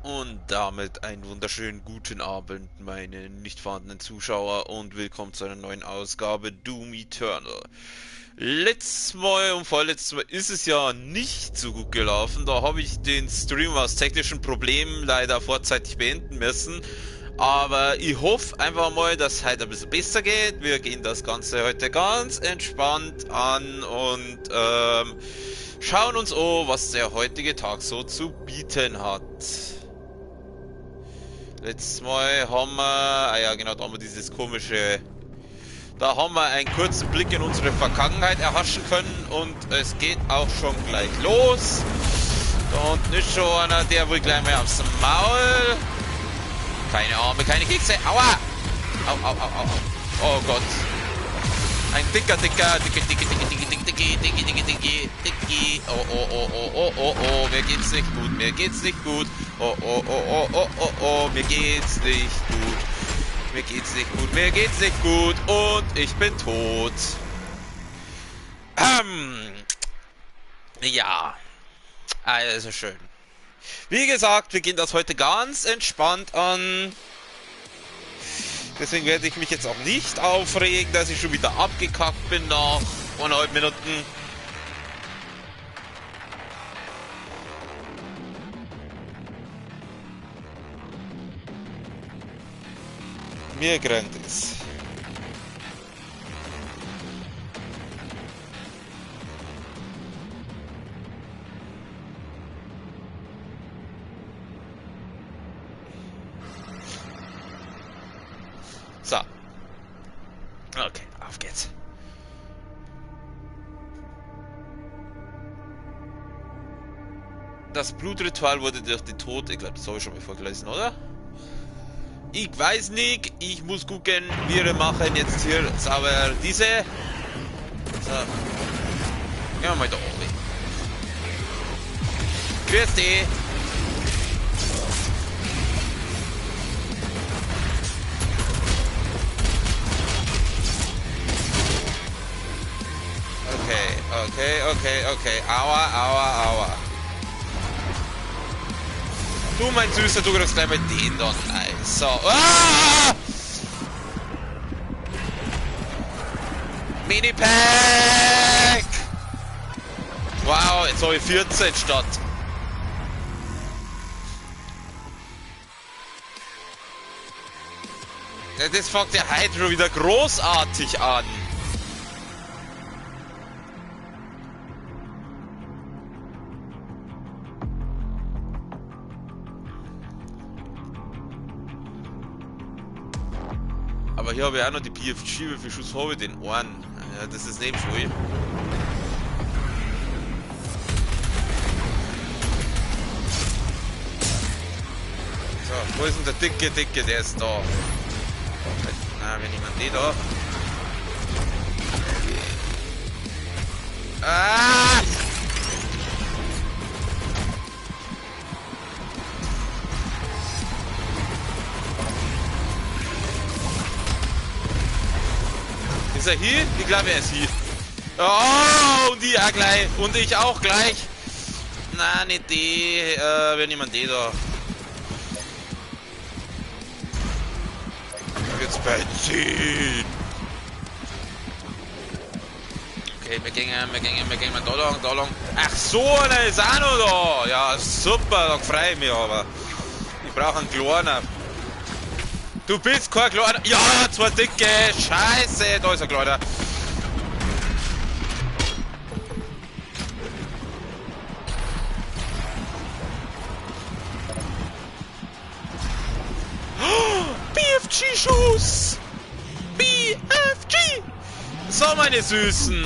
Und damit einen wunderschönen guten Abend, meine nicht vorhandenen Zuschauer, und willkommen zu einer neuen Ausgabe Doom Eternal. Letztes Mal und vorletztes Mal ist es ja nicht so gut gelaufen. Da habe ich den Stream aus technischen Problemen leider vorzeitig beenden müssen. Aber ich hoffe einfach mal, dass es heute ein bisschen besser geht. Wir gehen das Ganze heute ganz entspannt an und schauen uns an, was der heutige Tag so zu bieten hat. Letztes Mal haben wir, ah ja genau, da haben wir dieses komische, da haben wir einen kurzen Blick in unsere Vergangenheit erhaschen können und es geht auch schon gleich los. Da unten ist schon einer, der will gleich mal aufs Maul. Keine Arme, keine Kekse, aua! Au, au, au, au, au. Oh Gott. Ein dicker, dicker, dicke, dicke, dicke, dicke, dicke, dicke, dicke, dicke, dicke, dicke. Oh, oh, oh, oh, oh, oh, oh, mir geht's nicht gut, mir geht's nicht gut. Oh, oh, oh, oh, oh, oh, oh, mir geht's nicht gut. Mir geht's nicht gut, mir geht's nicht gut. Und ich bin tot. Ja. Also schön. Wie gesagt, wir gehen das heute ganz entspannt an. Deswegen werde ich mich jetzt auch nicht aufregen, dass ich schon wieder abgekackt bin nach 1,5 Minuten. Mir grennt es. So. Okay, auf geht's. Das Blutritual wurde durch den Tod, ich glaube, das habe ich schon mal vorgelesen, oder? Ich weiß nicht, ich muss gucken. Wir machen jetzt hier sauber diese. So. Gehen wir mal da oben. Grüß dich. Okay, okay, okay, okay. Aua, aua, aua. Du, mein Süßer, du kriegst gleich mal den da. Nice. So. Ah! Minipack! Wow, jetzt habe ich 14 statt. Ja, das fängt ja heute schon wieder großartig an. Aber hier habe ich auch noch die BFG. Wie viel Schuss habe ich denn? Einen. Ja, das ist nicht viel. So, wo ist denn der dicke, dicke? Der ist da. Na, wir nehmen die da. Ah! Ist er hier? Ich glaube, er ist hier. Oh, und die auch gleich. Und ich auch gleich. Na, nicht die. Wir nehmen die da. Jetzt Benzin. Okay, wir gehen da lang, da lang. Ach so, einer ist auch noch da. Ja, super, da freue ich mich aber. Ich brauche einen kleinen. Du bist kein kleiner. Ja, zwei dicke. Scheiße, da ist ein kleiner. Oh, BFG-Schuss! BFG! So, meine Süßen.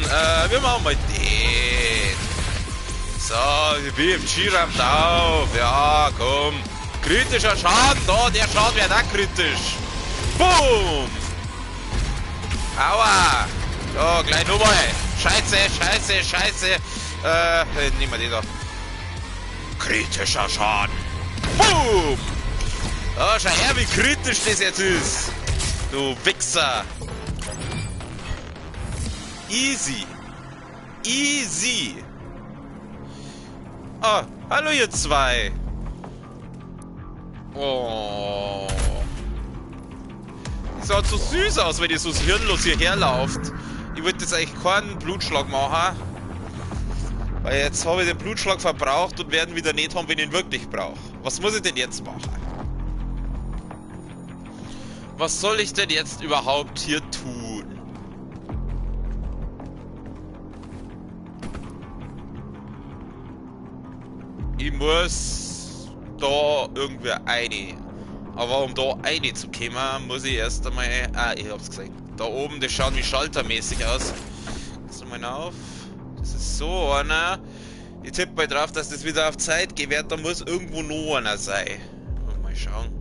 Wir machen mal den. So, die BFG rammt auf. Ja, komm. Kritischer Schaden, da, der Schaden wird auch kritisch. Boom! Aua! So, gleich nochmal. Scheiße, scheiße, scheiße. Nehmen wir den da. Kritischer Schaden. Boom! Oh, schau her, wie kritisch das jetzt ist. Du Wichser. Easy. Easy. Ah, hallo ihr zwei. Oh. Das schaut so süß aus, wenn ihr so hirnlos hierher lauft. Ich wollte jetzt eigentlich keinen Blutschlag machen. Weil jetzt habe ich den Blutschlag verbraucht und werden wieder nicht haben, wenn ich ihn wirklich brauche. Was muss ich denn jetzt machen? Was soll ich denn jetzt überhaupt hier tun? Ich muss da irgendwie rein. Aber um da rein zu kommen, muss ich erst einmal... Ah, ich hab's gesehen. Da oben, das schaut wie schaltermäßig aus. Lass mal auf. Das ist so einer. Ich tippe mal drauf, dass das wieder auf Zeit gewährt. Da muss irgendwo noch einer sein. Mal schauen.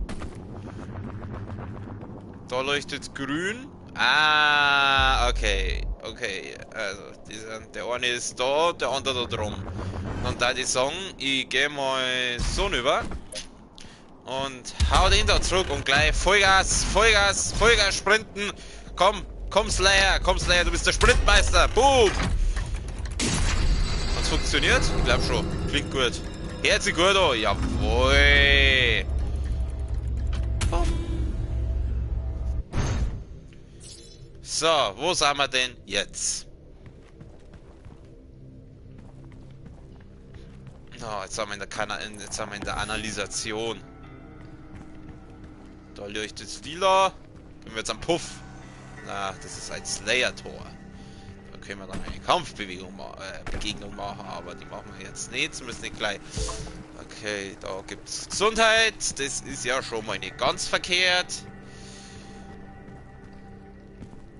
Da leuchtet grün. Ah, okay. Okay, also der eine ist da, der andere da drum. Und da die sagen, ich gehe mal so rüber. Und hau den da zurück und gleich Vollgas, Vollgas, Vollgas sprinten. Komm, komm Slayer, du bist der Sprintmeister. Boom! Hat's funktioniert? Ich glaub schon. Klingt gut. Hört sich gut an. Jawohl. Boom. So, wo sind wir denn jetzt? Oh, jetzt sind wir in der jetzt sind wir in der Analysation. Da leuchtet lila. Gehen wir jetzt am Puff. Na, das ist ein Slayer-Tor. Da können wir dann eine Kampfbewegung Begegnung machen, aber die machen wir jetzt nicht. Zumindest nicht gleich. Okay, da gibt's Gesundheit. Das ist ja schon mal nicht ganz verkehrt.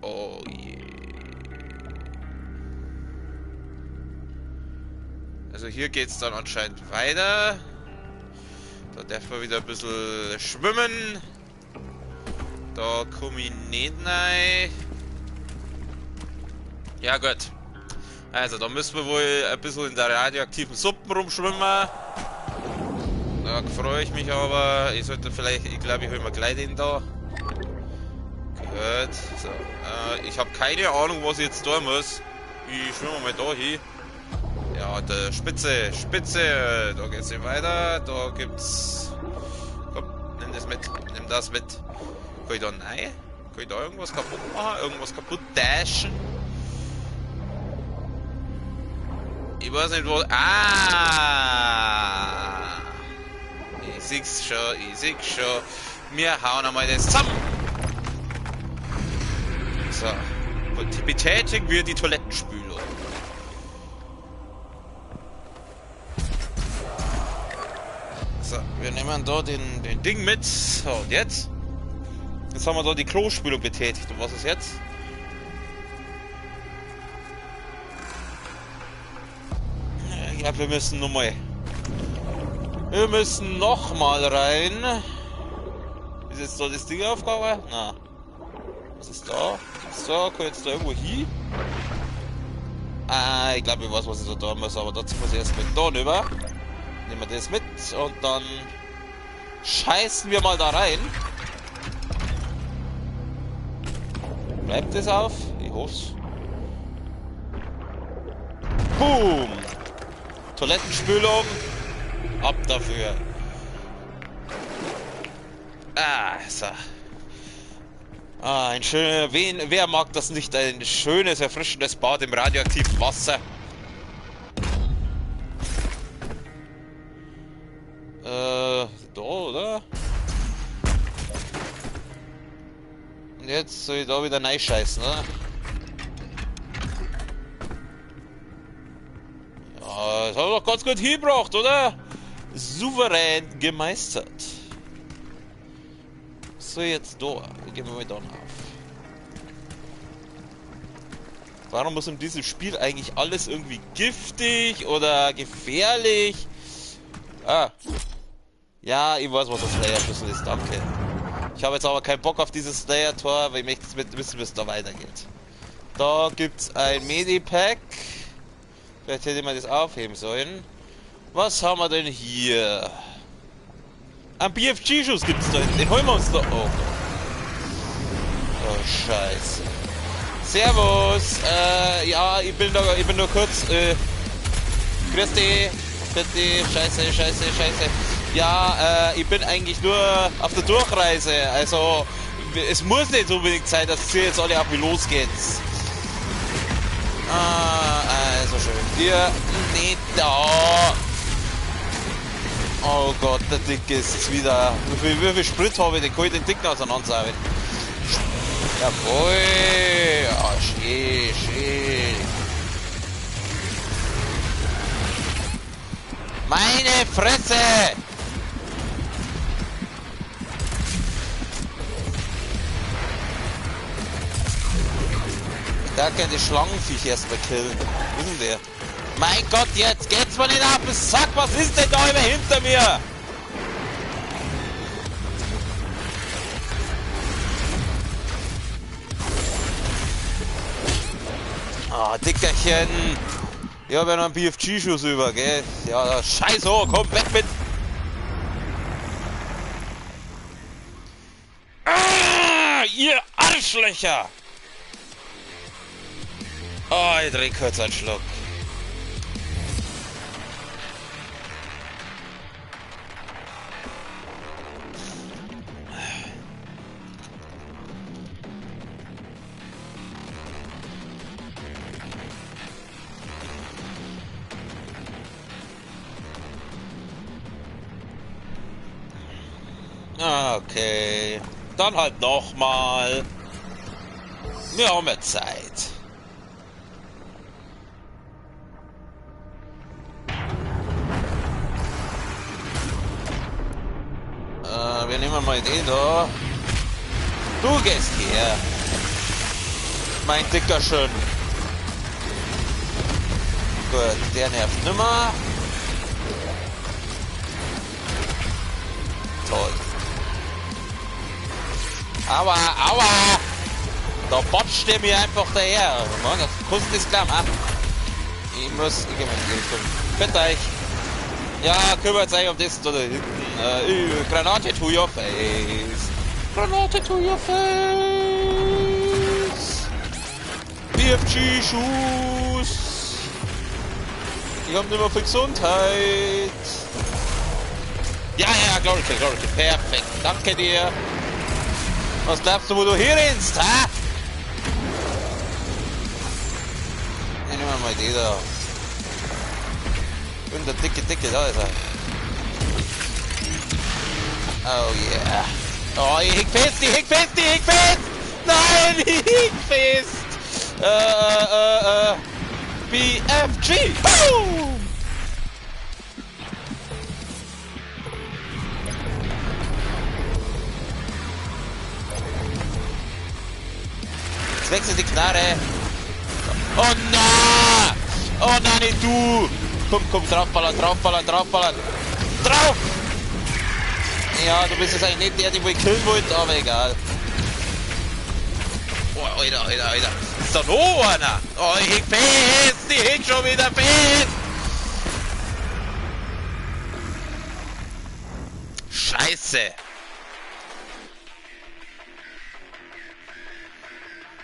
Oh je. Also hier geht's dann anscheinend weiter. Da darf man wieder ein bisschen schwimmen. Da komme ich nicht rein. Ja gut. Also da müssen wir wohl ein bisschen in der radioaktiven Suppe rumschwimmen. Da freue ich mich aber. Ich sollte vielleicht, ich glaube, ich hole mir gleich den da. Gut. So. Ich habe keine Ahnung, was ich jetzt tun muss. Ich schwimme mal da hin. Ja, der Spitze, Spitze. Da geht's hier weiter. Da gibt's. Komm, nimm das mit. Nimm das mit. Kann ich da rein? Kann ich da irgendwas kaputt machen? Irgendwas kaputt dashen? Ich weiß nicht, wo. Ah! Ich seh's schon, ich seh's schon. Wir hauen einmal das zusammen. So. Und betätigen wir die Toilettenspülung. So, wir nehmen da den Ding mit. So, und jetzt? Jetzt haben wir da die Klospülung betätigt. Und was ist jetzt? Ich glaube, wir müssen nochmal. Wir müssen nochmal rein. Ist jetzt da das Ding aufgegangen? Na. Was ist da? Gibt's da? Kann ich jetzt da irgendwo hin? Ah, ich glaube, ich weiß, was ich da tun muss, aber dazu muss ich erstmal da rüber. Nehmen wir das mit und dann scheißen wir mal da rein. Bleibt das auf? Ich hoff's. Boom! Toilettenspülung. Ab dafür. Ah, so. Ah, ein schöner. Wer mag das nicht? Ein schönes, erfrischendes Bad im radioaktiven Wasser. Da, oder? Und jetzt soll ich da wieder reinscheißen, oder? Ja, das haben wir doch ganz gut hingebracht, oder? Souverän gemeistert. So, jetzt da. Gehen wir mal da auf. Warum muss in diesem Spiel eigentlich alles irgendwie giftig oder gefährlich? Ah. Ja, ich weiß, was das Slayer-Schlüssel ist, danke. Ich habe jetzt aber keinen Bock auf dieses Slayer-Tor, weil ich möchte jetzt wissen, wie es da weitergeht. Da gibt's ein Medipack. Vielleicht hätte man das aufheben sollen. Was haben wir denn hier? Ein BFG-Schuss gibt's da hinten. Den holen wir uns da. Oh Gott. Oh Scheiße. Servus. Ja, ich bin nur kurz. Grüß dich. Bitte. Scheiße, scheiße, scheiße. Ja, ich bin eigentlich nur auf der Durchreise. Also, es muss nicht unbedingt sein, dass ihr jetzt alle auf mich losgeht. Ah, also schön. Hier, nicht da. Oh Gott, der Dicke ist jetzt wieder. Wie viel Sprit habe ich denn? Kann ich den Dicken auseinandersagen? Jawohl. Ja, schön, schön. Meine Fresse! Ich darf gerne die Schlangenviech erstmal killen. Wo ist denn der? Mein Gott, jetzt geht's mir nicht ab! Sack, was ist denn da immer hinter mir? Ah, Dickerchen! Ich habe ja noch einen BFG-Schuss über, gell? Ja, scheiß hoch, komm weg mit! Ah, ihr Arschlöcher! Oh, ich trinke kurz einen Schluck. Okay, dann halt nochmal. Wir haben ja Zeit. Wir nehmen mal den da. Du gehst her. Mein Dicker schön. Gut, der nervt nimmer. Toll. Aua, aua! Da botscht der mir einfach daher. Mann, das kostet das klar, Mann. Ich geh mal in die Richtung. Fett euch! Ja, kümmert euch um das da hinten. Granate to your face. Granate to your face. BFG-Schuss. Ich hab nicht mehr viel Gesundheit. Ja, ja, Glory Kill, Glory Kill. Perfekt. Danke dir. Was glaubst du, wo du hier rennst, hä? Ich nehme mal die da. Und der dicke, dicke, da ist er. Oh yeah. Oh, ich häng fest, ich häng fest, ich häng fest! Nein, ich häng fest! BFG! Boom! Jetzt wechselt die Knarre. Oh nein! Oh nein, nicht du! Komm, komm, draufballern, draufballern, draufballern! Drauf! Ja, du bist jetzt eigentlich nicht der, den ich killen wollte, aber egal. Oh, Alter, Alter, Alter. Ist da noch einer? Oh, ich häng fest! Ich häng schon wieder fest! Scheiße!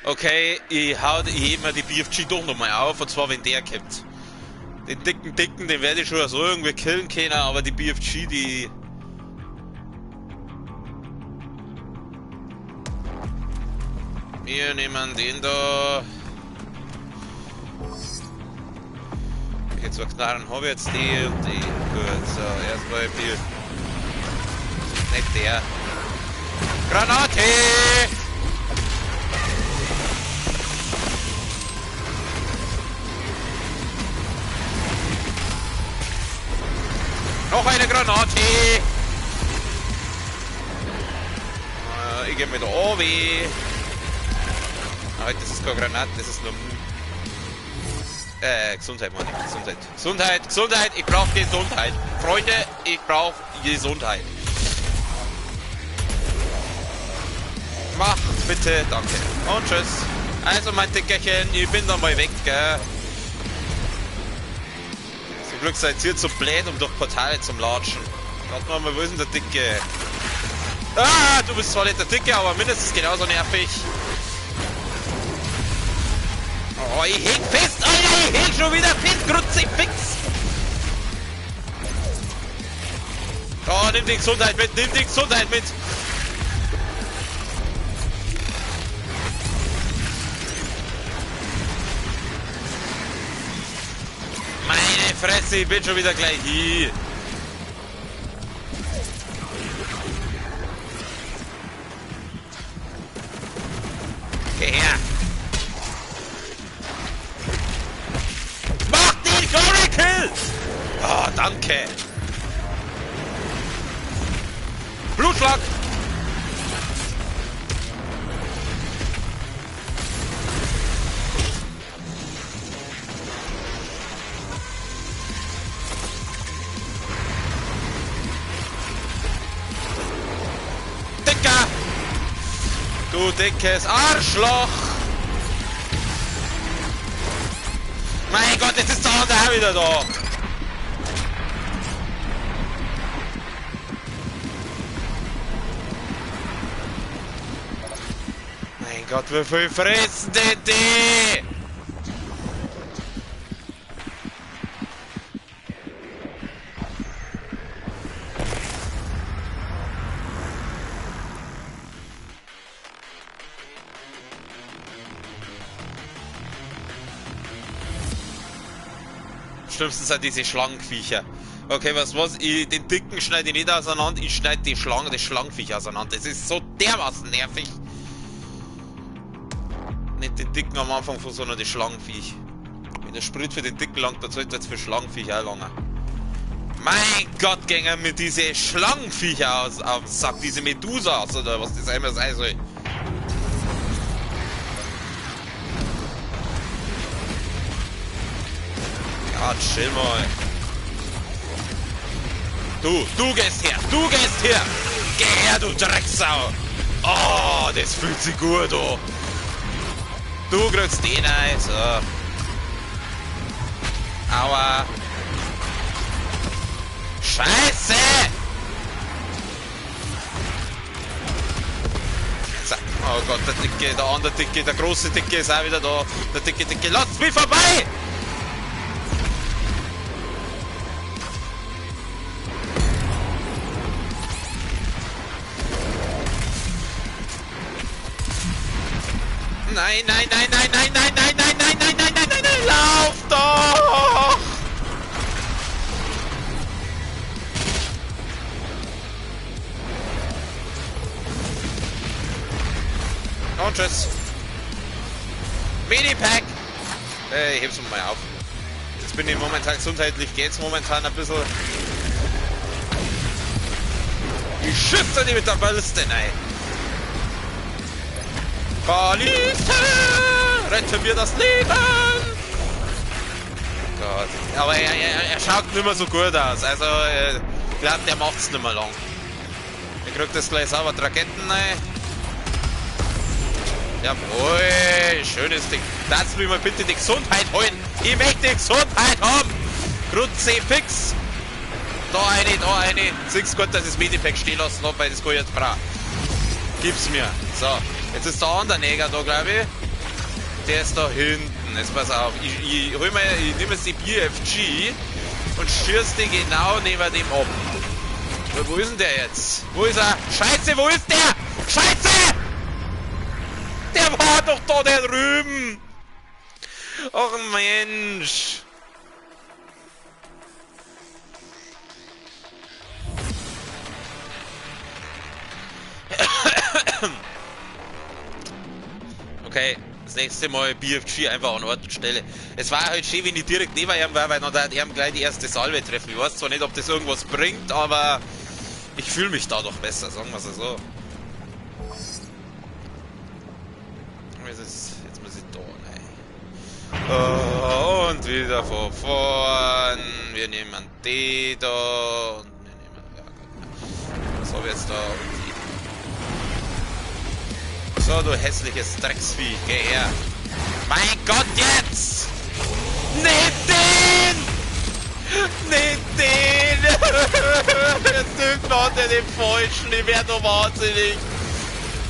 Okay, ich heb mir die BFG doch nochmal auf, und zwar wenn der kommt. Den dicken, dicken, den werde ich schon so irgendwie killen können, aber die BFG, die... Wir nehmen den da. Okay, zwei Knarren habe ich jetzt die und die. Gut, so, erstmal die. Nicht der. Granate! Noch eine Granate! Ich gehe mit der AW. Nein, das ist keine Granate, das ist nur... Gesundheit, Mann. Gesundheit. Gesundheit, Gesundheit, ich brauche Gesundheit. Freunde, ich brauche Gesundheit. Macht bitte, danke. Und tschüss. Also, mein Dickerchen, ich bin da mal weg, gell. Zum Glück seid ihr zu blöd, um durch Portale zum Latschen. Warte mal, wo ist denn der Dicke? Ah, du bist zwar nicht der Dicke, aber mindestens genauso nervig. Oh, ich häng fest, Alter, ich häng schon wieder fest, Kruzifix! Oh, nimm die Gesundheit mit, nimm die Gesundheit mit! Meine Fresse, ich bin schon wieder gleich hier. Geh her! Mach den Glory Kill! Oh, danke! Blutschlag! Dicker! Du dickes Arschloch! Mein Gott, jetzt ist der andere auch wieder da! Mein Gott, wie viel fressen denn die? Schlimmsten sind diese Schlangenviecher. Okay, was? Ich, den dicken schneide ich nicht auseinander, ich schneide die Schlange, das Schlangenviech auseinander. Das ist so dermaßen nervig. Nicht den dicken am Anfang von, sondern das Schlangenviech. Wenn der Sprit für den dicken langt, dann sollte jetzt für Schlangenviech auch lange. Mein Gott, gängen mir diese Schlangenviecher aus am Sack, diese Medusas oder was das einmal sein soll. Ja, chill mal. Du gehst her, du gehst her. Geh her, du Drecksau. Oh, das fühlt sich gut an. Du kriegst den ein, so. Aua. Scheiße! So. Oh Gott, der Dicke, der andere Dicke, der große Dicke ist auch wieder da. Der dicke Dicke, lasst mich vorbei! Nein, nein, nein, nein, nein, nein, nein, nein, nein, nein, nein, nein, nein, nein, lauf doch! Und tschüss. Minipack! Ich heb's mal auf. Jetzt bin ich momentan gesundheitlich, geht's momentan ein bisschen. Ich schiff da nicht mit der Balliste, nein. Balliste! Rette mir das Leben! Gott. Aber er schaut nicht mehr so gut aus. Also, ich glaube, der macht's nicht mehr lang. Er kriegt das gleich sauber Raketen rein. Jawohl, schönes Ding. Darfst du mir mal bitte die Gesundheit holen? Ich möchte die Gesundheit haben! Kruzifix! Da eine, da eine. Siehst gut, dass ich das Medipack stehen lassen habe, weil das kann ich jetzt brauchen. Gib's mir. So, jetzt ist der andere Neger da, glaube ich. Der ist da hinten. Jetzt pass auf. Ich nehme jetzt die BFG und schieß die genau neben dem ab. Wo ist denn der jetzt? Wo ist er? Scheiße, wo ist der? Scheiße! Der war doch da, der drüben! Och Mensch! Okay, das nächste Mal BFG einfach an Ort und Stelle. Es war halt schön, wenn ich direkt neben ihm war, weil dann hat er gleich die erste Salve treffen. Ich weiß zwar nicht, ob das irgendwas bringt, aber ich fühle mich da doch besser, sagen wir es so. Jetzt muss ich da rein. Und wieder von vorn. Wir nehmen die da. Und wir nehmen. Ja, Gott. Was habe ich jetzt da? Und die. So, du hässliches Drecksvieh. Geh her. Mein Gott, jetzt! Nicht den! Nicht den! Der Typ hat ja den falschen. Ich werde doch wahnsinnig.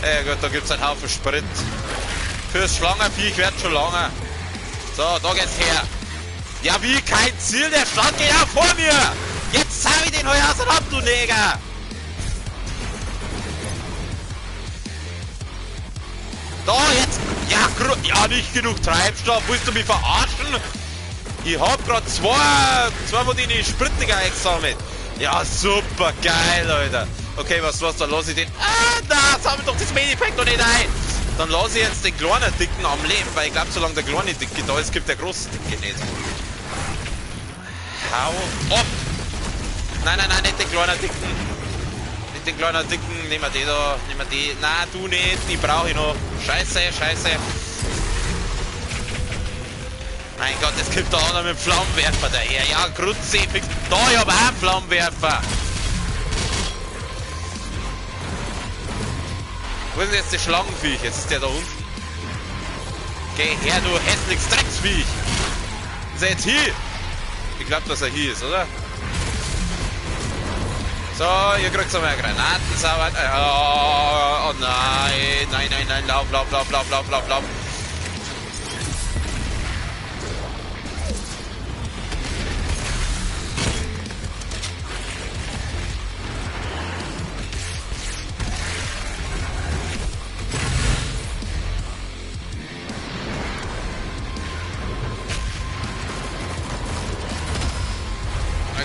Ja gut, da gibt es einen Haufen Sprit. Fürs Schlangenviech wird schon lange. So, da geht's her. Ja, wie kein Ziel, der stand genau vor mir. Jetzt Jetzt hab ich den heuer ab, du Neger! Da, jetzt! Ja, ja, nicht genug Treibstoff. Willst du mich verarschen? Ich hab grad zwei von denen Sprittiger eingesammelt. Ja, super geil, Alter. Okay, was, dann lass ich den... Ah, da sammelt doch das Medipack noch nicht ein. Dann lass ich jetzt den kleinen Dicken am Leben, weil ich glaube, solange der kleine Dicke da ist, gibt der große Dicke nicht. Hau ab! Nein, nein, nein, nicht den kleinen Dicken. Nicht den kleinen Dicken, nehmen wir die da, nehmen wir die. Nein, du nicht, die brauche ich noch. Scheiße, scheiße. Mein Gott, es kommt da einer mit dem Flammenwerfer daher. Ja, Kruzifix. Da, ich hab auch einen Flammenwerfer. Wo ist denn jetzt der Schlangenviech? Jetzt ist der da unten. Geh her, du hässliches Drecksviech. Ist er jetzt hier? Ich glaube, dass er hier ist, oder? So, ihr kriegt einmal Granatensauer. Oh, oh nein, nein, nein, nein, lauf, lauf, lauf, lauf, lauf, lauf, lauf.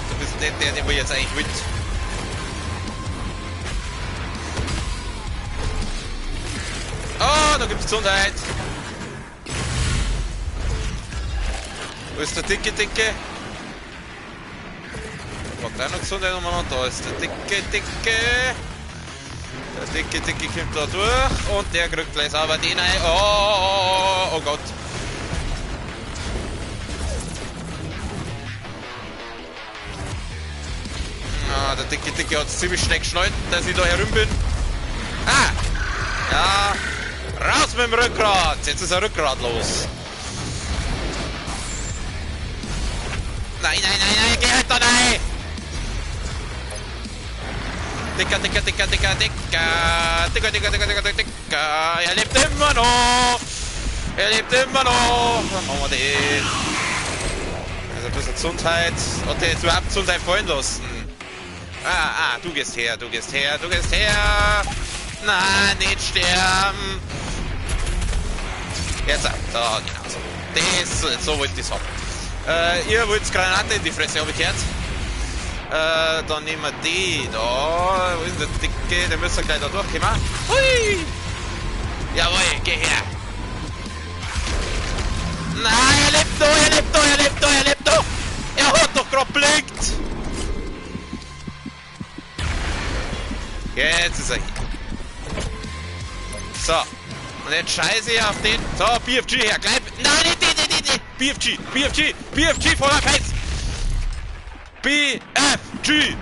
Du bist nicht der, den wir jetzt eigentlich mit. Oh, da gibt's Gesundheit. Wo ist der dicke, dicke? Da packt auch noch Gesundheit umeinander. Da ist der dicke, dicke. Der dicke, dicke kommt da durch. Und der kriegt gleich sauber den rein. Oh, oh, oh, oh Gott. Ah, der dicke, dicke hat es ziemlich schnell geschnallt, dass ich da herum bin. Ah! Ja! Raus mit dem Rückgrat! Jetzt ist er Rückgrat los. Nein, nein, nein, nein, geh halt da rein! Dicker, dicker, dicker, dicker, dicker, dicker, dicker, dicker, dicker, dicker. Er lebt immer noch! Er lebt immer noch! Dann machen wir den. Also ein bisschen Gesundheit. Hat der jetzt überhaupt Gesundheit fallen lassen? Ah, ah, du gehst her, du gehst her, du gehst her! Nein, nicht sterben! Jetzt, da, genau so. Das, so wollte ich es haben. Ihr wollt Granate in die Fresse, habe ich gehört. Dann nehmen wir die da. Wo ist denn der Dicke? Der müsste gleich da durchkommen. Hui! Jawohl, geh her! Nein, er lebt noch, er lebt noch, er lebt noch, er lebt noch! Er hat doch gerade blinkt! Jetzt ist er hier. So. Und jetzt scheiße ich auf den. So, BFG her. Gleich. Nein, nicht, nicht, nicht, nicht. BFG, BFG, BFG voller Fels. BFG.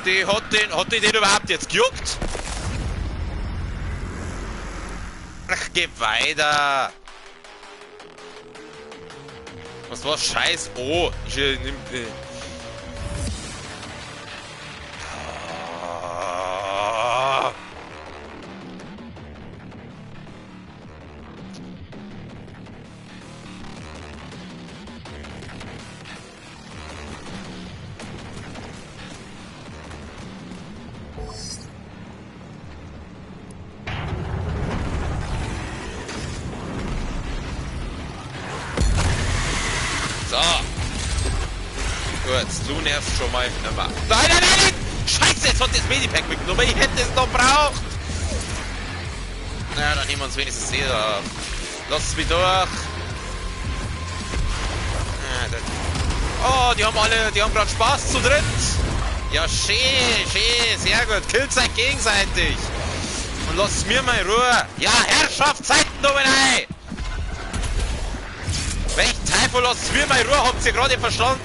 Die hat den überhaupt jetzt gejuckt? Ach, geh weiter. Was war Scheiß? Oh, ich nimm. So. Gut, du nervst schon mal nicht mehr. Nein, nein, nein, nein! Scheiße, jetzt hat das Medipack mitgenommen. Ich hätte es noch braucht. Naja, dann nehmen wir uns wenigstens jeder. Lass es mich durch. Oh, die haben alle, die haben gerade Spaß zu dritt. Ja, schön, schön, sehr gut. Killt euch gegenseitig. Und lasst mir mal in Ruhe. Ja, Herrschaftszeiten, da rein. Welch Teufel, lasst mir mal in Ruhe, habt ihr gerade verstanden?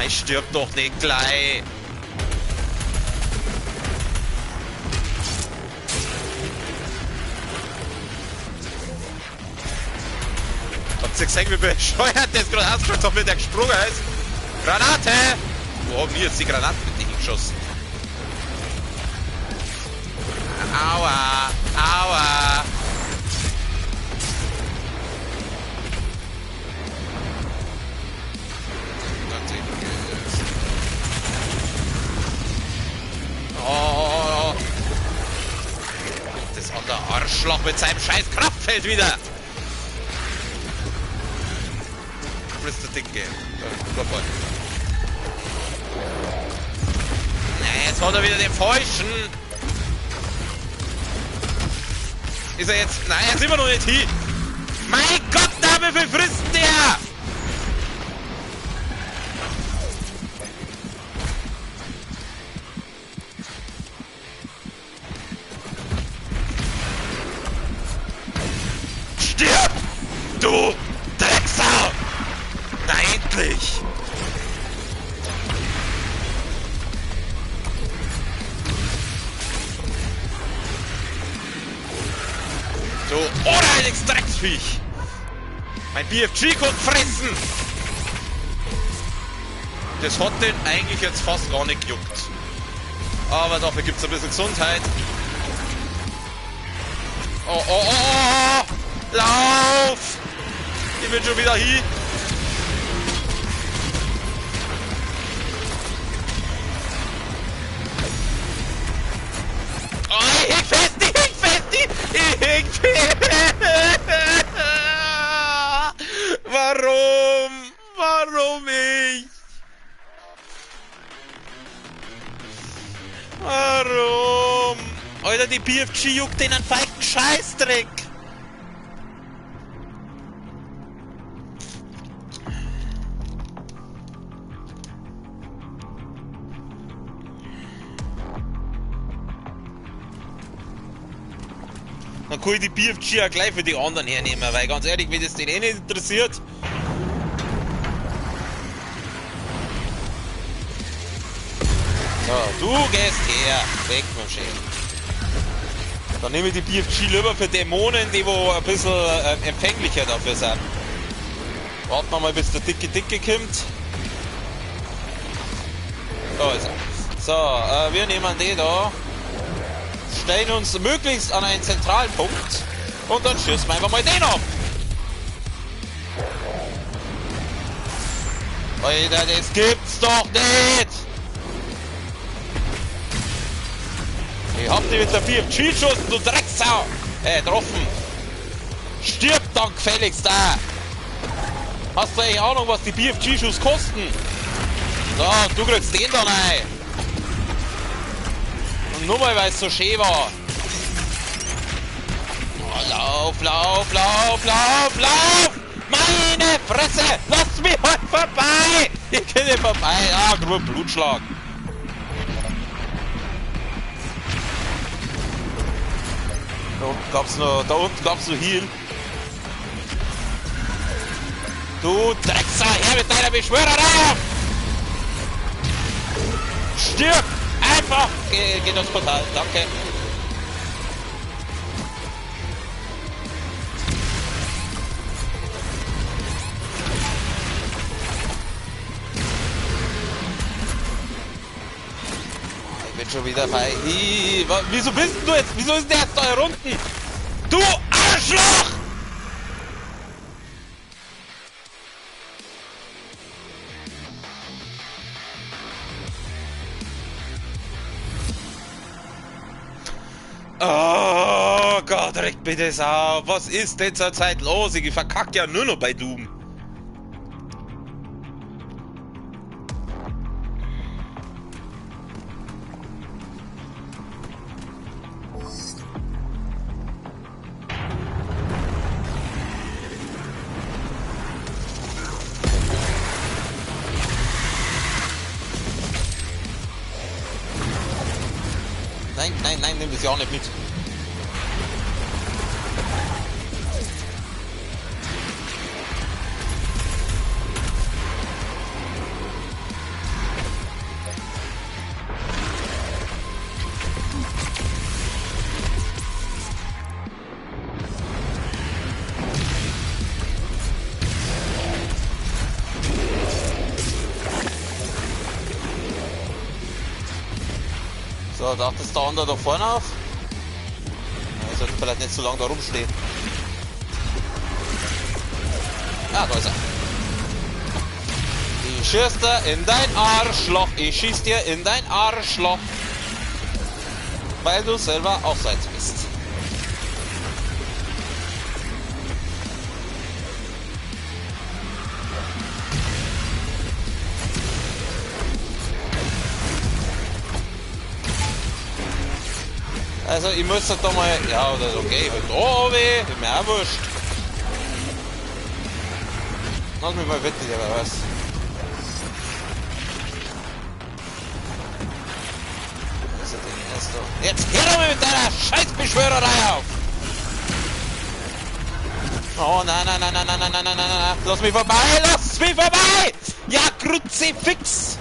Ich stirb doch nicht gleich. Habt ihr gesehen, wie bescheuert das gerade ausgeschaut hat, wie der gesprungen ist? Granate! Wo haben wir jetzt die Granate mit denen geschossen? Aua! Aua! Arschloch mit seinem scheiß Kraftfeld wieder! Frisst der Dicke. Nee, jetzt hat er wieder den Falschen. Ist er jetzt... Nein, er ist immer noch nicht hier. Mein Gott, da, wie viel frisst der? Stirb! Du Drecksau! Na endlich! So, unheiliges Drecksviech! Mein BFG kommt fressen! Das hat den eigentlich jetzt fast gar nicht gejuckt. Aber dafür gibt es ein bisschen Gesundheit. Oh, oh, oh, oh! Lauf! Ich bin schon wieder hier. Oh, ich häng fest, ich häng fest, ich häng fest. Warum? Warum ich? Warum? Alter, die BFG juckt den einen feigen Scheißdreck. Dann kann ich die BFG auch gleich für die anderen hernehmen, weil ganz ehrlich, wenn das den eh nicht interessiert. So, du gehst her. Weg mit dem Schädel. Dann nehme ich die BFG lieber für Dämonen, die wo ein bisschen empfänglicher dafür sind. Warten wir mal, bis der dicke Dicke kommt. Da ist er. So, wir nehmen den da. Stellen uns möglichst an einen Zentralpunkt und dann schießen wir einfach mal den ab. Alter, das gibt's doch nicht! Ich hab dich mit der BFG geschossen, du Drecksau! Getroffen! Stirb dann gefälligst da! Hast du eigentlich Ahnung, was die BFG-Schuss kosten? So, du kriegst den da rein! Und nur mal, weil es so schön war. Oh, lauf, lauf, lauf, lauf, lauf! Meine Fresse! Lass mich halt vorbei! Ich geh nicht vorbei! Ah, grüner Blutschlag! Da unten gab's noch, da unten gab's noch Heal. Du Drecksau, her mit deiner Beschwörerei! Stirb! Einfach! Geh durchs Portal, danke. Ich bin schon wieder bei. Wieso bist du jetzt? Wieso ist der jetzt da unten? Du Arschloch! Oh Gott, regt mich das auf. Was ist denn zurzeit los? Ich verkacke ja nur noch bei Doom. Nein, nein, nein, nimm das ja auch nicht mit. So, taucht das der andere da vorne auf? Ich sollte vielleicht nicht so lange da rumstehen. Ah, da ist er. Ich schieß dir in dein Arschloch. Ich schieß dir in dein Arschloch. Weil du selber auch so eins bist. Also ich muss da mal... Ja, oder okay, ich will da runter, ist mir auch wurscht. Lass mich mal bitte, oder was? Was ist denn erst da? Jetzt hör doch mal mit deiner Scheißbeschwörerei auf! Oh nein, nein, nein, nein, nein, nein, nein, nein, nein, nein! Lass mich vorbei! Lass mich vorbei! Ja, Kruzifix!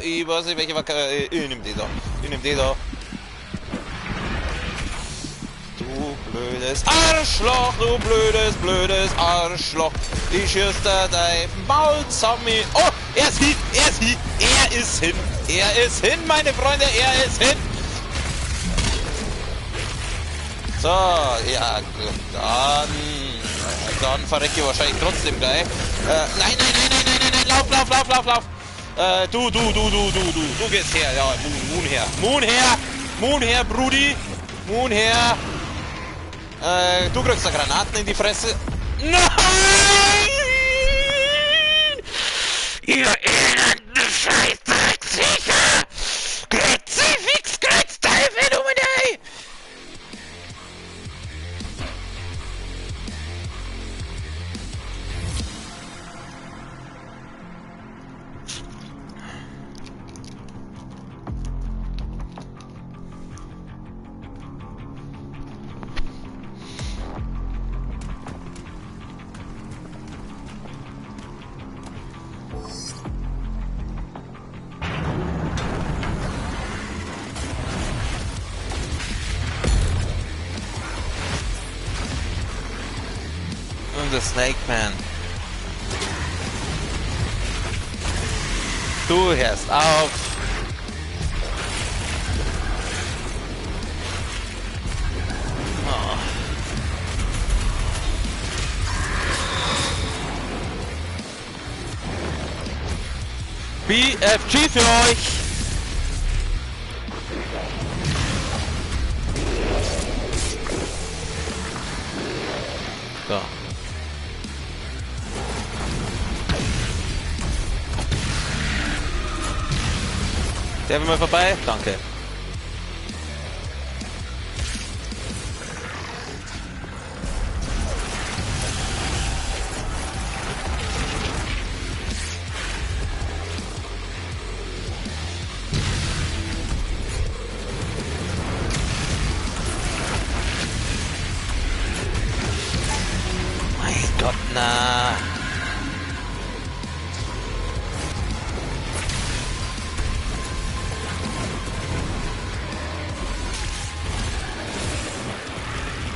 Ich weiß nicht, welche war. Ich nehm die da. Ich nehm die da. Du blödes Arschloch, du blödes, blödes Arschloch. Ich schieß dir dein Maul zusammen. Oh, er ist hin, er ist hin, er ist hin. Er ist hin, meine Freunde, er ist hin. So, ja, dann verrecke ich wahrscheinlich trotzdem gleich. Nein, nein, nein, nein, nein, nein, nein, lauf, lauf, lauf, lauf, lauf. Du gehst her. Ja, Moon her. Moon her, Moon her, Brudi. Moon her. Du kriegst da Granaten in die Fresse. Nein! Ihr elenden Scheißdrecksviecher! Kruzifix, Kreuzteufel, um mich! The Snake Man. Du hörst auf. Oh. BFG für euch. So. Darf ich mal vorbei? Danke. Mein Gott, na.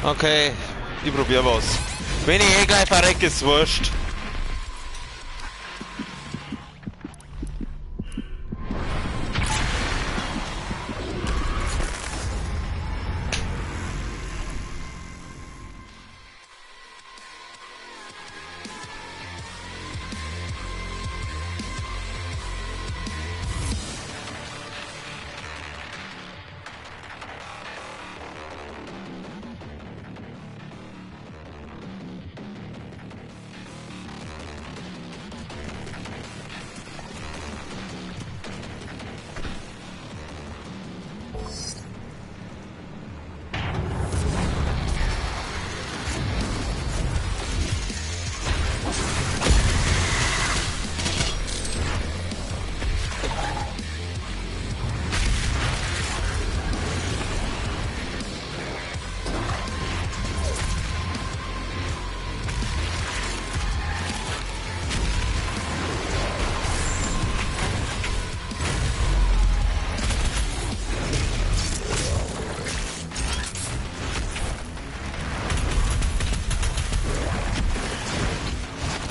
Okay, ich probier was. Wenn ich eh gleich verrecke, ist wurscht.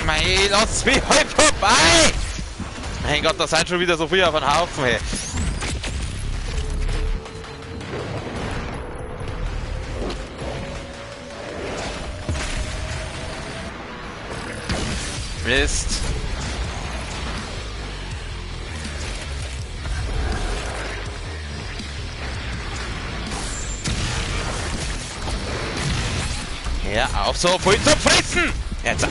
Mei, lass mich halt vorbei! Mein Gott, da sind schon wieder so viele auf den Haufen, hey. Mist. Hör auf, so viel zu fressen! Jetzt.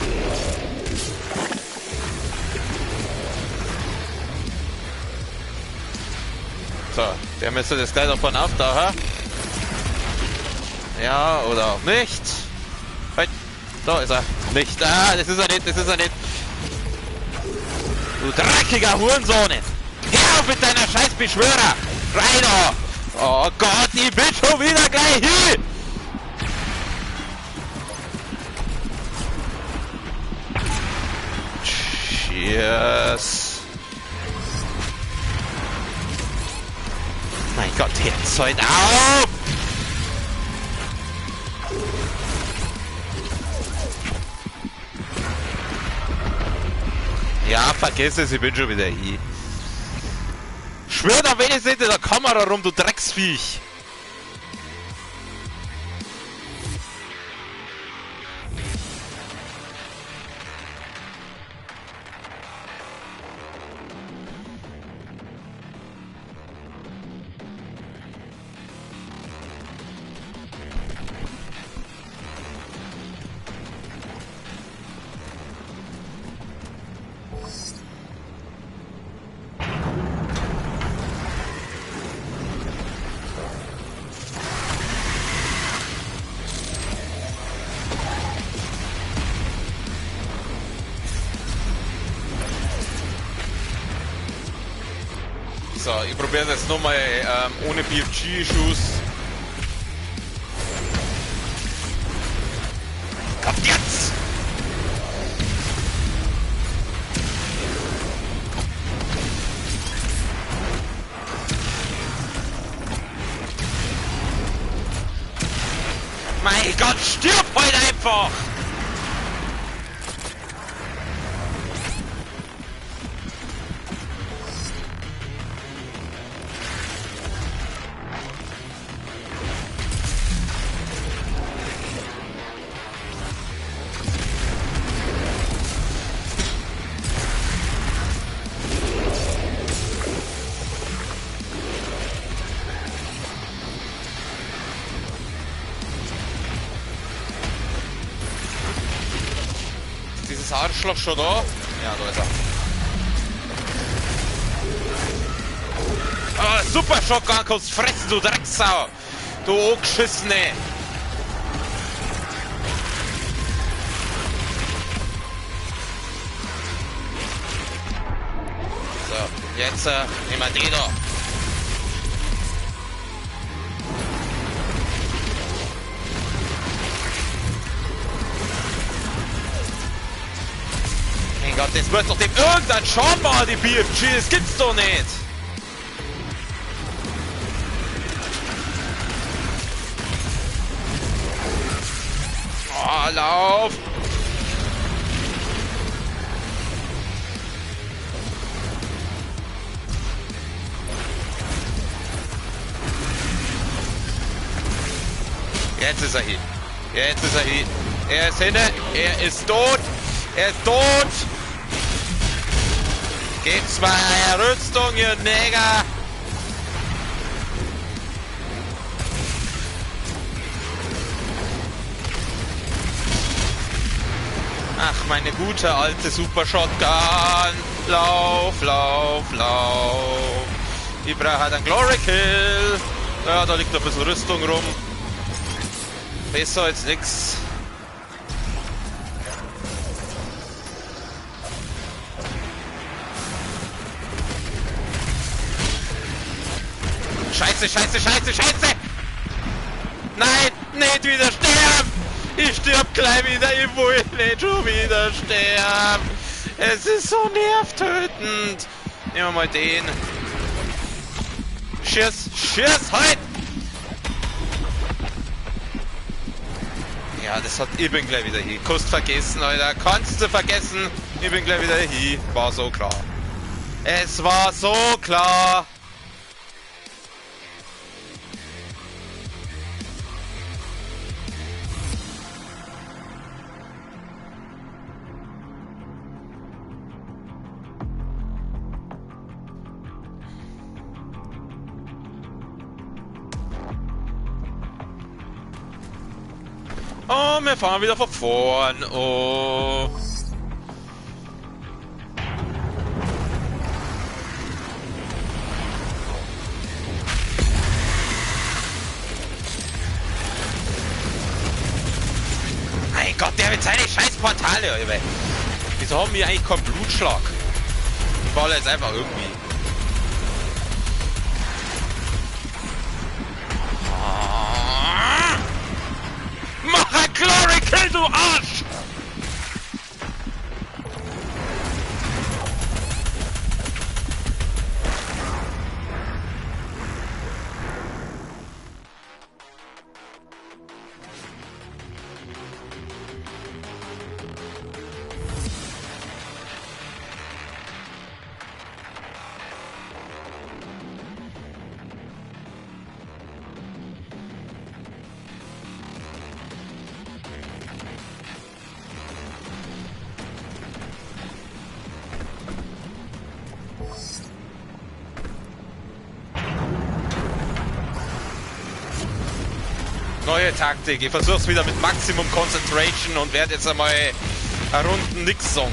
So, der müsste das gleich davon auftauchen. Ja, oder auch nicht. Halt, da ist er. Nicht. Ah, das ist er nicht, das ist er nicht. Du dreckiger Hurensohn! Hör auf mit deiner scheiß Beschwörer! Rein da! Oh Gott, ich bin schon wieder gleich hier! Cheers! Mein Gott, jetzt halt auf! Ja, vergiss es, ich bin schon wieder hier. Schwör doch wenigstens in der Kamera rum, du Drecksviech! So, ich probiere das jetzt nochmal ohne BFG-Issues. Kommt jetzt! Mein Gott, stirb heute einfach! Dieses Arschloch schon da? Ja, da ist er. Ah, Super Shotgun kannst fressen, du Drecksau! Du Angeschissene! So, jetzt nehmen wir den da. Mein Gott, das wird doch dem irgendein schon mal die BFG, das gibt's doch nicht! Oh, lauf! Jetzt ist er hin. Jetzt ist er hin. Er ist hinne. Er ist tot. Er ist tot. Gebt's mal eine Rüstung, ihr Neger! Ach, meine gute alte Super Shotgun! Lauf, lauf, lauf! Ich brauche halt einen Glory Kill! Ja, da liegt noch ein bisschen Rüstung rum. Besser als nix. Scheiße, scheiße, scheiße, scheiße! Nein, nicht wieder sterben! Ich stirb gleich wieder, ich will nicht schon wieder sterben! Es ist so nervtötend! Nehmen wir mal den. Schiss, schiss, halt! Ja, das hat... Ich bin gleich wieder hier. Kannst vergessen, Alter. Kannst du vergessen. Ich bin gleich wieder hier. War so klar. Es war so klar. Oh, wir fahren wieder von vorn. Oh. Falle, Alter. Wieso haben wir eigentlich keinen Blutschlag? Ich baller jetzt einfach irgendwie. Mach ein Glory Kill, du Arsch! Neue Taktik. Ich versuch's wieder mit Maximum Concentration und werde jetzt einmal eine Runden nix sagen.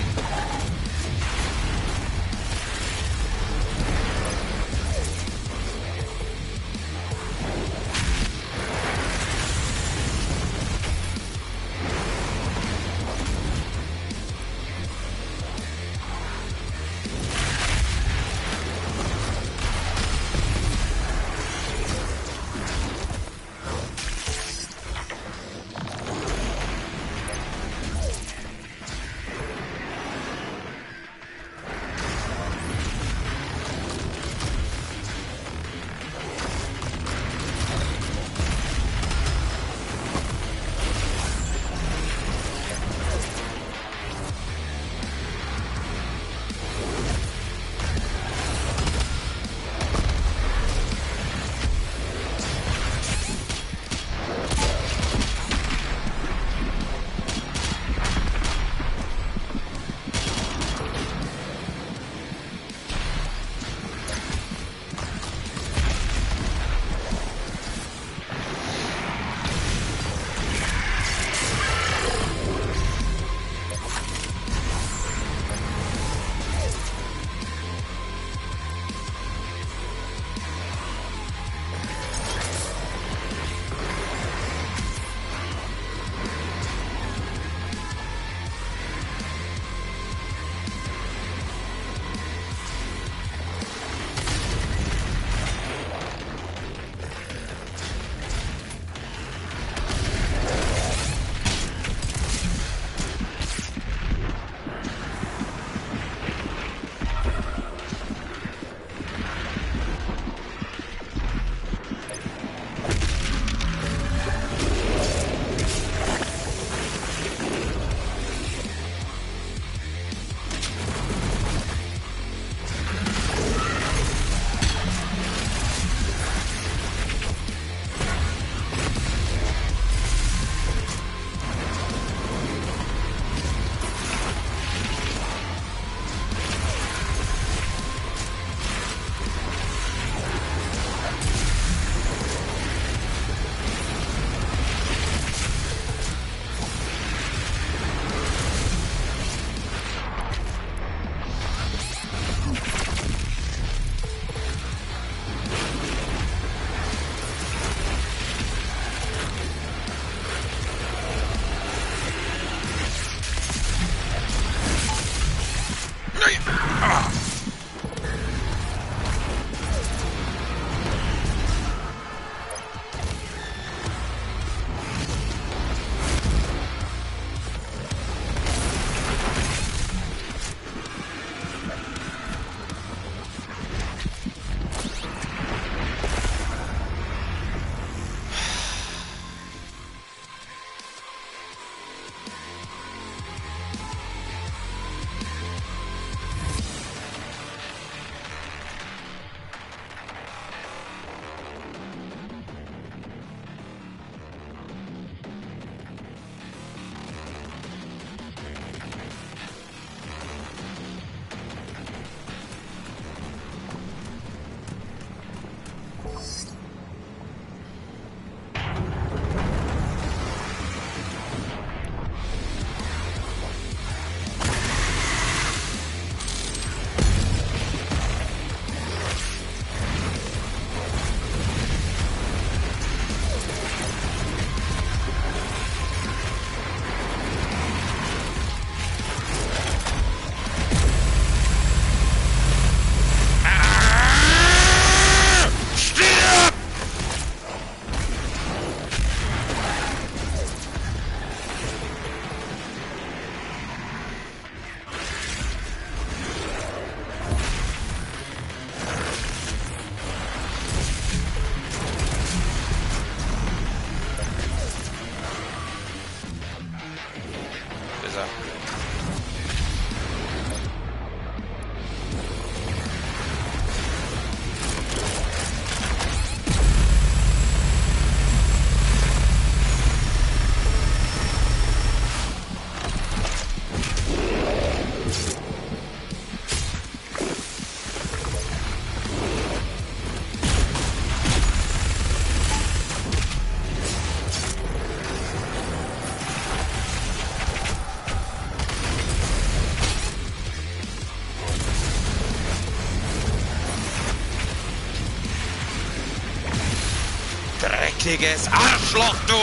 dreckiges Arschloch, du!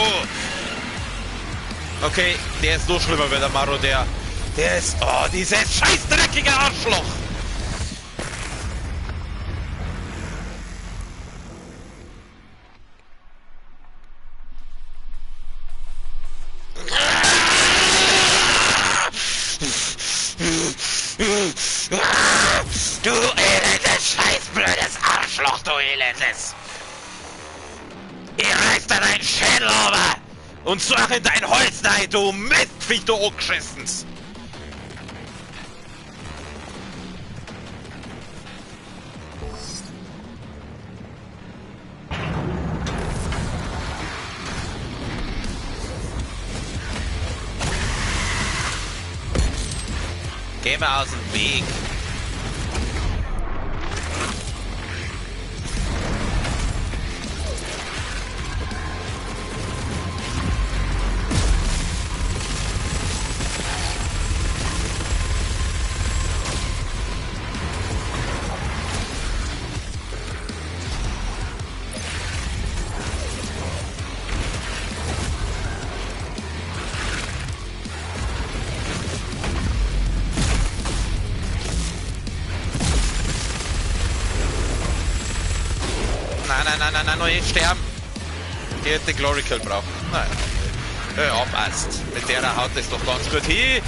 Okay, der ist noch schlimmer, wenn der Marodeur. Der ist... Oh, dieses scheiß dreckige Arschloch! Du elendes, scheißblödes Arschloch, du elendes! Ich reiß dir deinen Schädel runter und suche in dein Holz rein, du Mistviech, du Angeschissens! Geh mal aus dem Weg! Nein, nein, nein, nein, noch nicht sterben. Die hätte Glory Kill brauchen. Naja. Ja, passt. Mit der haut es doch ganz gut hin.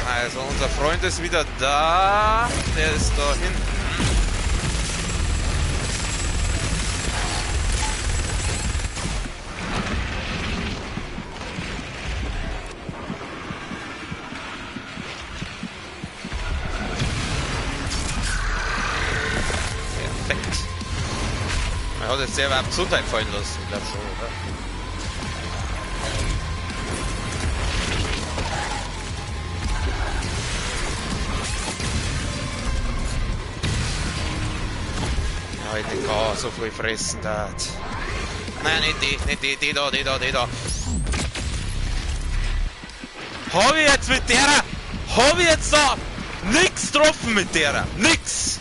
Also, unser Freund ist wieder da. Der ist da hinten. Hat jetzt sehr überhaupt Gesundheit fallen lassen, ich glaube schon, oder? Ja, ich kann so viel fressen da. Nein, nicht die, nicht die, die da, die da, die da. Hab ich jetzt mit der, hab ich jetzt da nix getroffen mit der, nix!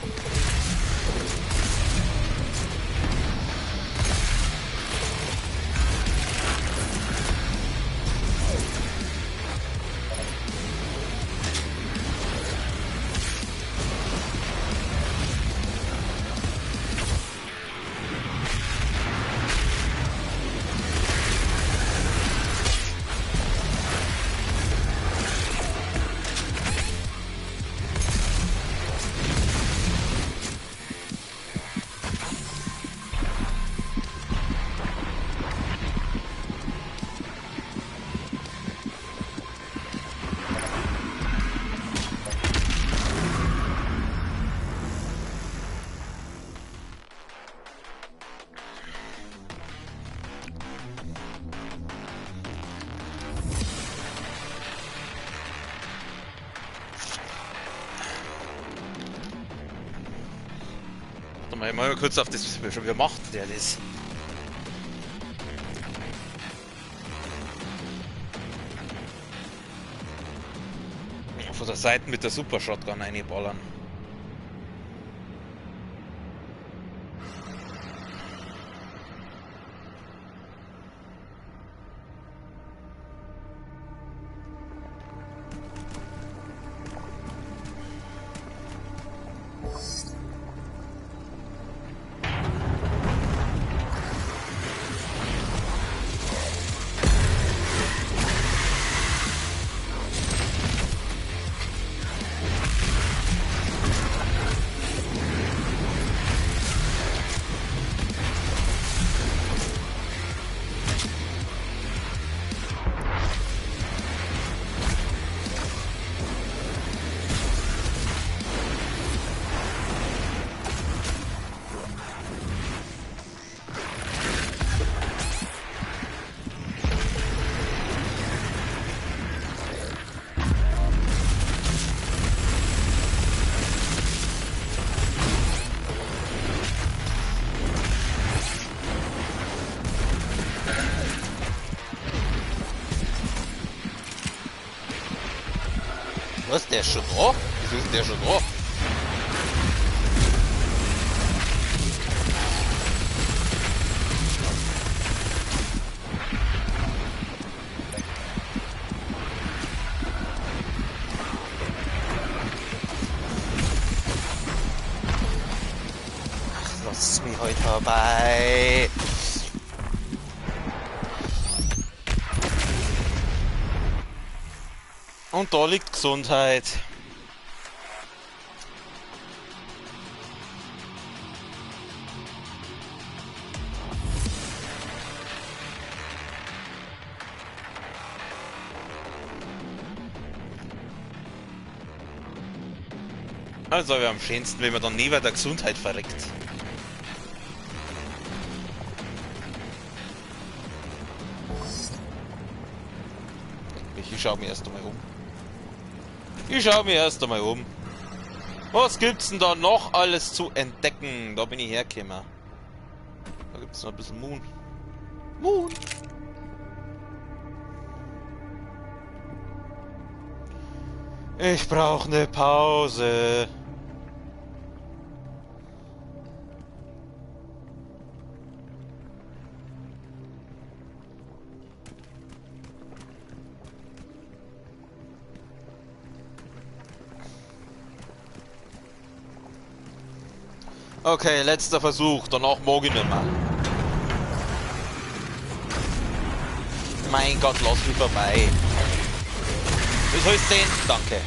Mal kurz auf das, wie macht der das? Von der Seite mit der Super Shotgun reinballern. Was, der ist schon da? Wieso ist denn der schon da? halt vorbei. Und da liegt Gesundheit. Also wäre am schönsten, wenn man dann nie bei der Gesundheit verreckt. Ich schau mir erst einmal um. Ich schau mir erst einmal um. Was gibt's denn da noch alles zu entdecken? Da bin ich hergekommen. Da gibt's noch ein bisschen Moon. Moon! Ich brauche eine Pause. Okay, letzter Versuch. Danach mag ich nicht mehr. Mein Gott, lass mich vorbei. Du sollst sehen. Danke.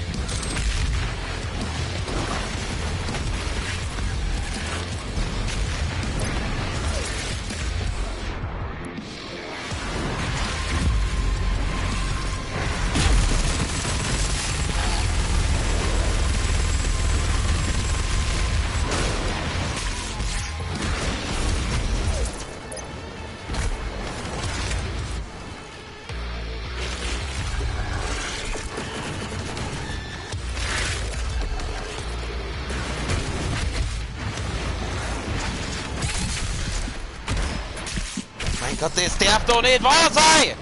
Mein Gott, das darf doch nicht wahr sein!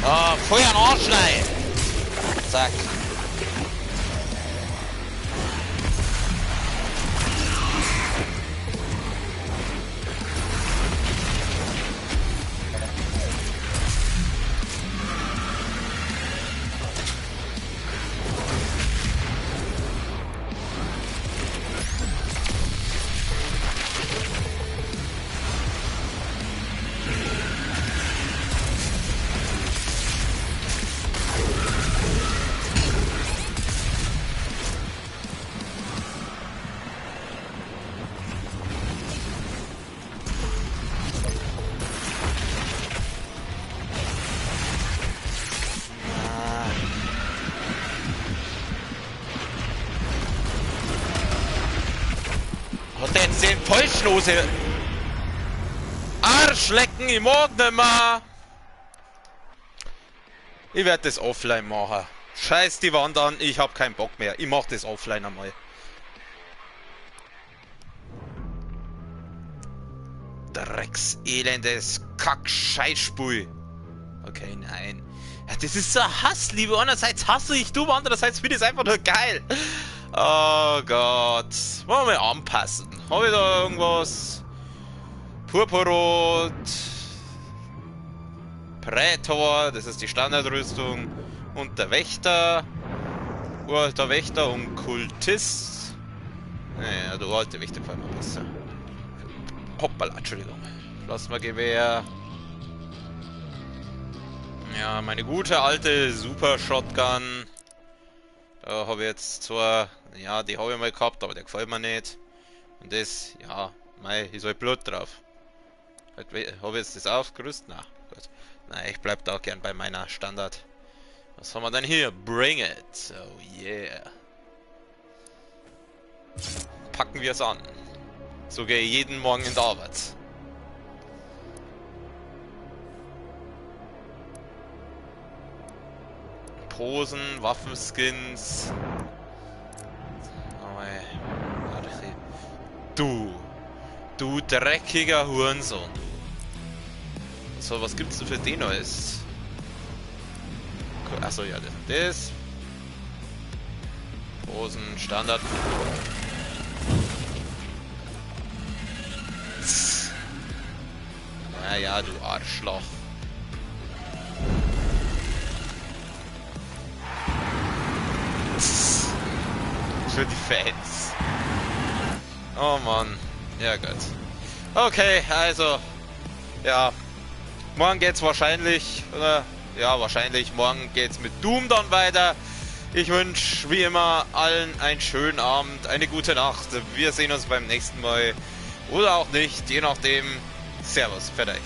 Ah, Feuer an Arsch rein! Zack. Jetzt den Vollschnose. Arschlecken, ich mag nicht mehr. Ich werde das offline machen. Scheiß die Wand an, ich hab keinen Bock mehr. Ich mach das offline einmal. Drecks, elendes Kack-Scheißspul. Okay, nein. Ja, das ist so eine Hassliebe. Einerseits hasse ich du, andererseits finde ich es einfach nur geil. Oh Gott. Wollen wir mal anpassen. Habe ich da irgendwas? Purpurrot. Prätor, das ist die Standardrüstung. Und der Wächter. Uralter Wächter und Kultist. Naja, der uralte Wächter gefällt mir besser. Hoppala, Entschuldigung. Plasmagewehr. Ja, meine gute alte Super Shotgun. Da habe ich jetzt zwar, ja, die habe ich mal gehabt, aber der gefällt mir nicht. Und das, ja, mei, ist halt Blut drauf. Habe ich jetzt das aufgerüstet? Na, gut. Nein, ich bleib da gern bei meiner Standard. Was haben wir denn hier? Bring it! Oh yeah. Packen wir es an. So gehe ich jeden Morgen in die Arbeit. Posen, Waffenskins. Du. Du dreckiger Hurensohn. So, was gibt's denn für den Neues? Achso, ja, das und das. Posen, Standard. Naja, du Arschloch. Für die Fans. Oh Mann. Ja, gut. Okay, also. Ja. Morgen geht's wahrscheinlich, oder? Ja, wahrscheinlich. Morgen geht's mit Doom dann weiter. Ich wünsche wie immer allen einen schönen Abend, eine gute Nacht. Wir sehen uns beim nächsten Mal. Oder auch nicht, je nachdem. Servus, fertig.